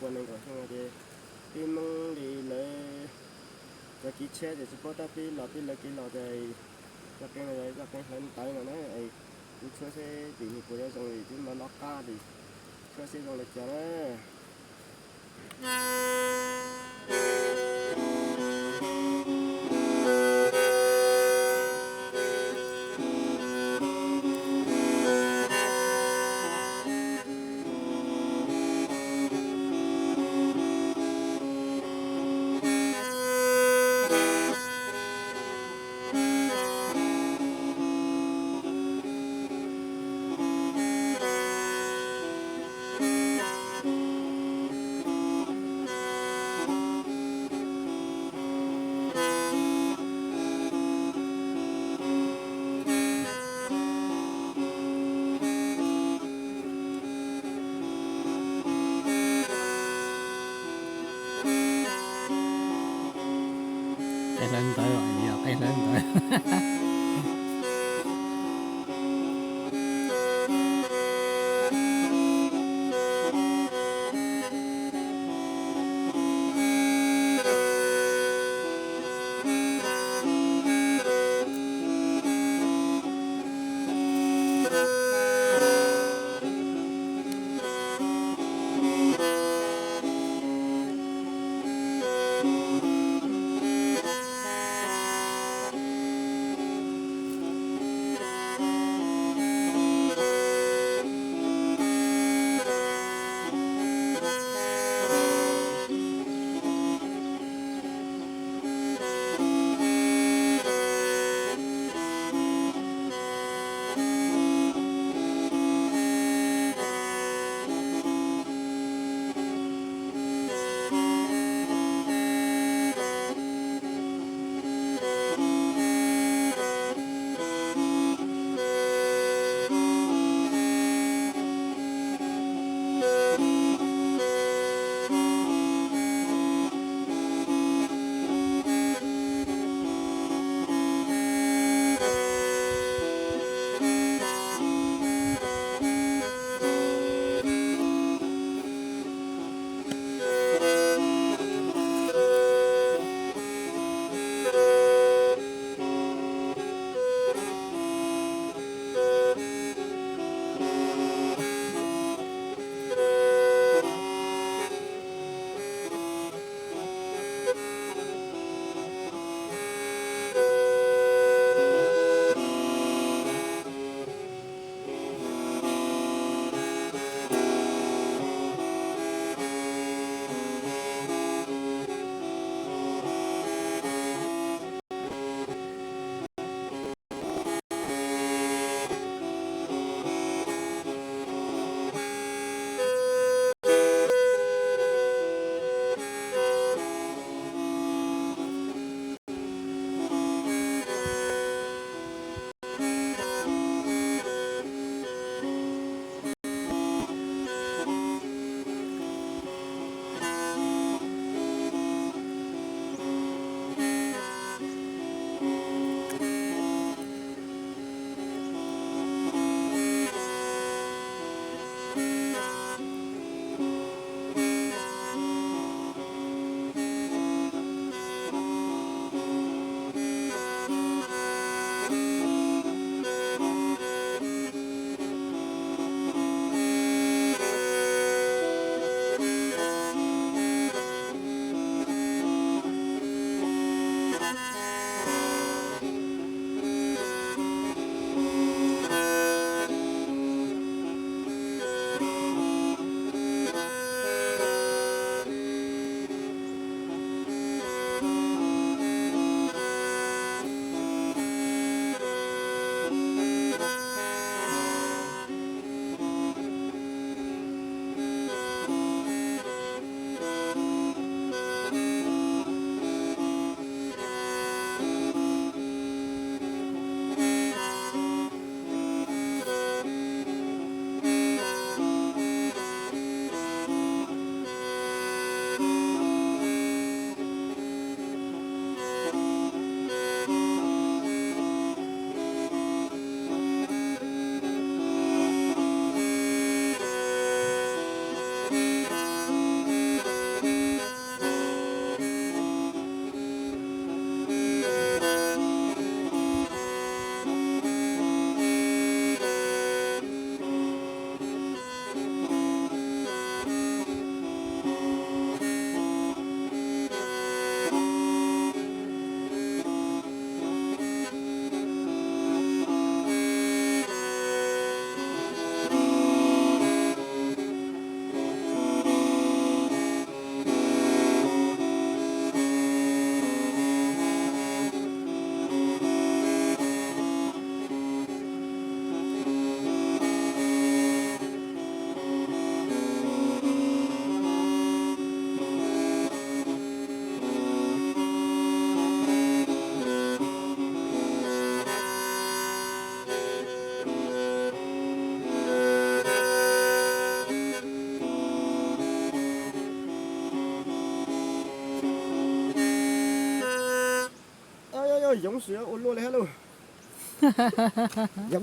Ua nees nkaum xyoo no ces pib Hmoob li lawv cov kev tshiab ces tsis paub tab, pib los pib lawv kev los ces txoj kev no yog txoj kev hlawv ntawv no na. Kuv tshuab seb vim nws puas yuav zoo li twb no no qab li, tshuab seb zoo li cas na. Qe hlawv ntawv, qe hlawv ntawv. Yoov sim ua luaj li hab lauj. Yoov